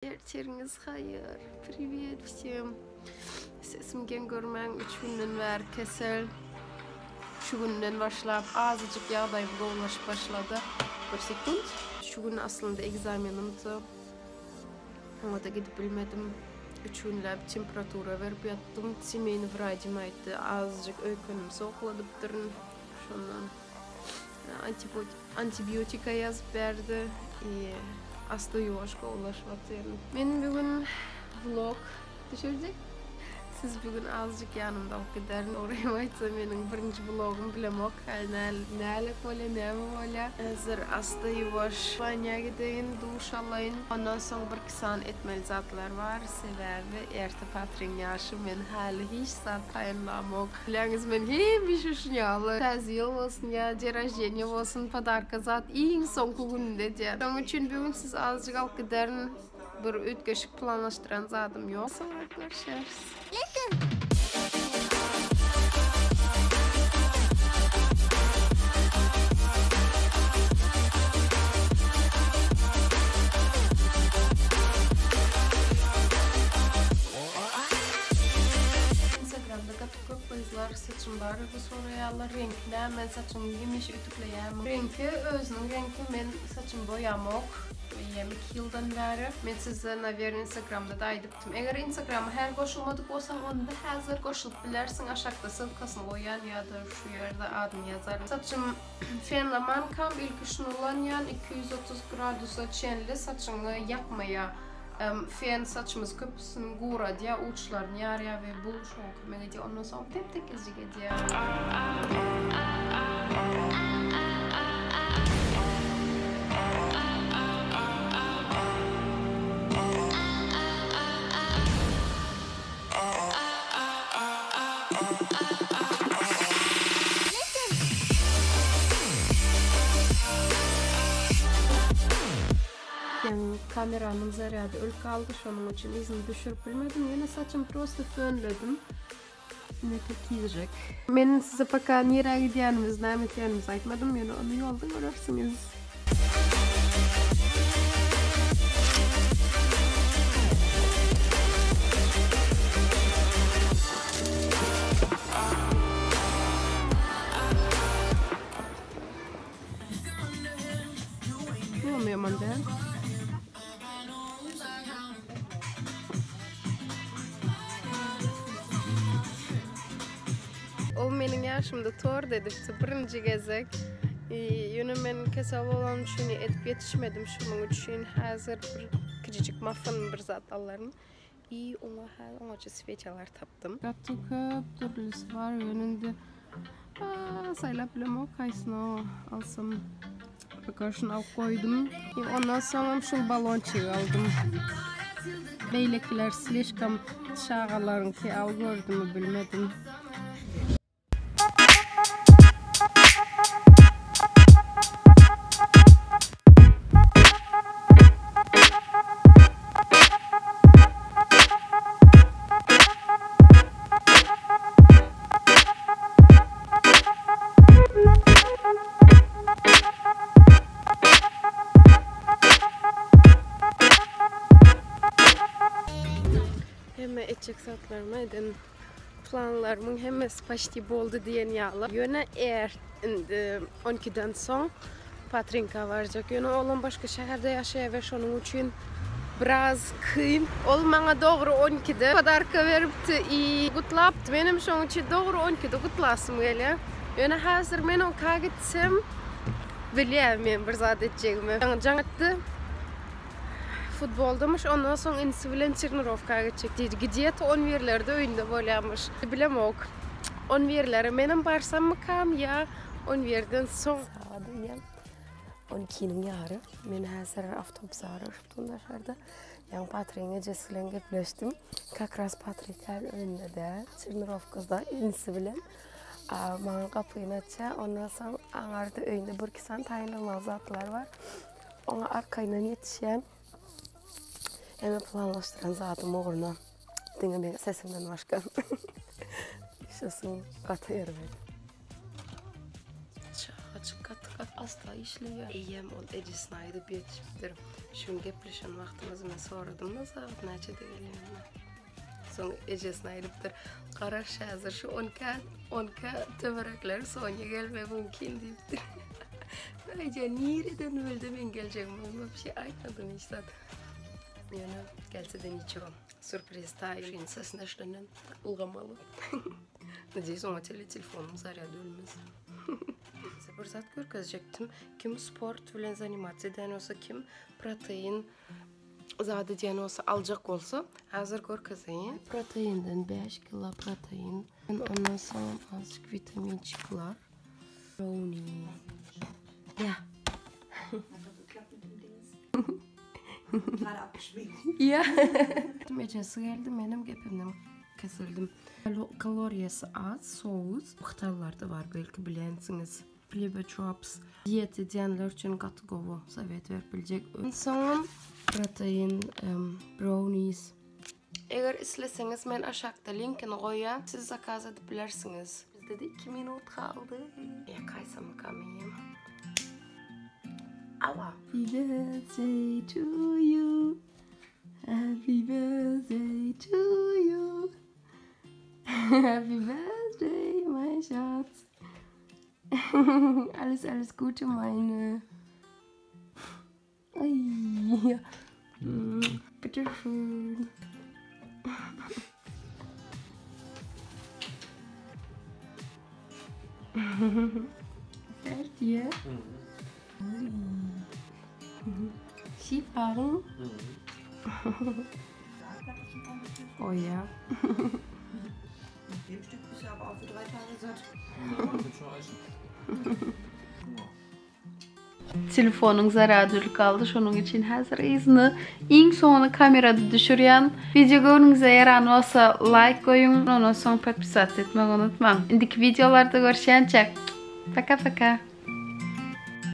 Ertiriňiz haýyr. Priwet wsem. Sesim geň görmäň 3 günden bäri kesel. Şu günden başlap azajyk ýagdaýym gowulaşyp başlady. Bir sekunt. Şu gün aslynda ekzamenimdi. Oňa da gidip bilmedim. 3 günläp temperatura berip ýatdym. Semeýni wrajym aýtdy, azajyk öýkenim sowukladypdyryn. Şondan antibiotika ýazyp berdi. I asta ýuwaş gowulaşyp otyryn. Men bu gün vlog düşürjek. Siz bu gün azajyk ýanymda alyp giderin. Dogrymy aýtsam meniň birinji vlogym bilemok. Häli nälik bolýar, näme bolýar. Häzir asta ýuwaş banýa gideýin, duş alaýyn. Ondan soň birki sany etmeli zatlar bar. Sebäbi erte Patrigiň ýaşy men häli hiç zat taýynlamok. Bilýäňiz men hemişe şuny ýaly täze ýyl bolsun ýa день рождения bolsun podarka zat iň soňky gününde edýän. Şonuň üçin bu gün sizi azajyk alyp giderin. Bir üýtgeşik planlaşdyran zadym ýok. Soňra görüşeris. Instagramda gaty köp gyzlar saçym barada soraýarlar. Reňki näme? Saçyňy hemişe ütükleýärmiň? Reňki özüniň reňki. Men saçymy boýamok. Eýýäm 2 ýyldan bäri. Men size nawerno Instagramda-da aýdypdym. Eger Instagrama häli goşulmadyk bolsaň, onda häzir goşulyp bilersiň. Aşakda ssylkasyny goýýan ýa-da şu ýerde adyny ýazaryn. Saçym fenlamankam ilki şuny ulanýan, 230 gradusa çenli saçyňy ýakmaýar. Fen saçymyzy köpüsini guradýar, uçlaryny ýarýar we bu şoňa kömek edýär. Ondan soň tep-tekizjik edýär. Ýaňy kameramyň zarýady ölüp galdy, şonuň üçin yzyny düşürip bilmedim. Ýöne saçymy prosta fönledim. Ine tekizjek. Men size пока nirä gidýänimizi, näme etýänimizi aýtmadym, ýöne ony ýolda görersiňiz. Ýöne ýaman däl. Ol meniň ýaşymda tort edipdi birinji gezek. Ýöne men kesel bolan üçin edip ýetişmedim. Şonuň üçin häzir bir kiçijik muffin bir zat alaryn. I oňa häzir oňaça sveçalar tapdym. Gaty köp dürlüsi bar ýöne indi saýlap bilemok haýsyny alsam. Пока şuny alyp goýdum. Ondan soňam şul balonçigi aldym. Beýlekiler slişkom çagalaryňky al gördümi bilmedim. Hemme etjek zatlarymy eden planlarymyň hemmesi почти boldy diýen ýaly. Ýöne er indi 12-den soň Patrinka barjak. Ýöne olam başga şäherde ýaşaýar we şonuň üçin biraz kyn. Ol maňa dogry 12-de podarka beripdi i gutlapdy. Menem şonuň üçin dogry 12-de gutlasym gelýär. Ýöne häzir men oňka gitsem bilýär men bir zat etjegimi. Ýaňy jaň etdi. Futboldamyş, ondan soň inisi bilen trenirowka gitjek diýdi. Gidýet on birlerde öýünde bolýarmyş. Bilemok. On birlere menem barsammykam ýa on birden soň. Sagat eýýäm on ikiniň ýary. Men häzir awtobusa garaşyp daşarda. Ýaňy Patrigiň ejesi bilen gepleşdim. Как раз Patrik häli öýünde däl, trenirowkada inisi bilen. Maňa gapyny açýar. Ondan soň aňarda öýünde birki sany taýynlamaly zatlar bar. Oňa arkaýyndan ýetişýän. Hemme planlaşdyran zadym ugruna. Diňe meň sesimden başga. Sesim gaty erbet. Çagajyk gaty gaty. Asla işleýär. Eýýäm ol ejesine aýdyp ýetişipdir. Şu gün gepleşen wagtymyz men soradym-da sagat näçede gelýänini. Soň ejesine aýdypdyr. Garaş häzir şu on ikä, on ikä töwerekler Sonýa gelmegi mümkin diýipdir. Eje nireden bildi men geljegimi? Men wapşe aýtmadym hiç zat. Ýöne gelse-de niçego. Sürpriz taýyn sesine eşidenden ylgamaly. Надеюсь, oňa tele telefonuň zarýady ölmez. Size bir zat görkezjekdim. Kim sport bilen zanimatsiýa edýän bolsa, kim protein zat edýän bolsa, aljak bolsa, häzir görkezeýin. Proteinden 5 kilo protein. Ondan soň azajyk witaminçikler. Brownie. Ja. Gerade abgeschminkt. Ja. Ejesi geldi, menem gepimden kesildim. Kaloriýasy az, sous. Hytaýlylarda bar, belki bilensiňiz. Flavor drops. Diet edýänler üçin gaty gowy, sowet berip biljek. Soňam protein brownies. Eger isleseňiz men aşakda linkini goýýan, siz zakaz edip bilersiňiz. Bizde-de 2 minut galdy. Ýakaýsamykam eýýäm. Awa. Happy birthday to you. Happy birthday to you. Happy birthday, mein Schatz. Alles, alles Gute, meine. Ay. Bitte schön. Gefällt dir? Mhm. Skifahren? Mhm. Oh ja. Mit dem Stück bist du aber auch für drei Tage satt. Ja, man kann schon essen. Telefonyň zarýady ölüp galdy, şonuň üçin häzir yzyny iň soňuny kamerada düşürýän. Wideo göwnüňize ýaran bolsa laýk goýuň, ondan soň podpisatsa etmegi unutmaň. Indiki wideolarda görüşýänçäk, paka paka.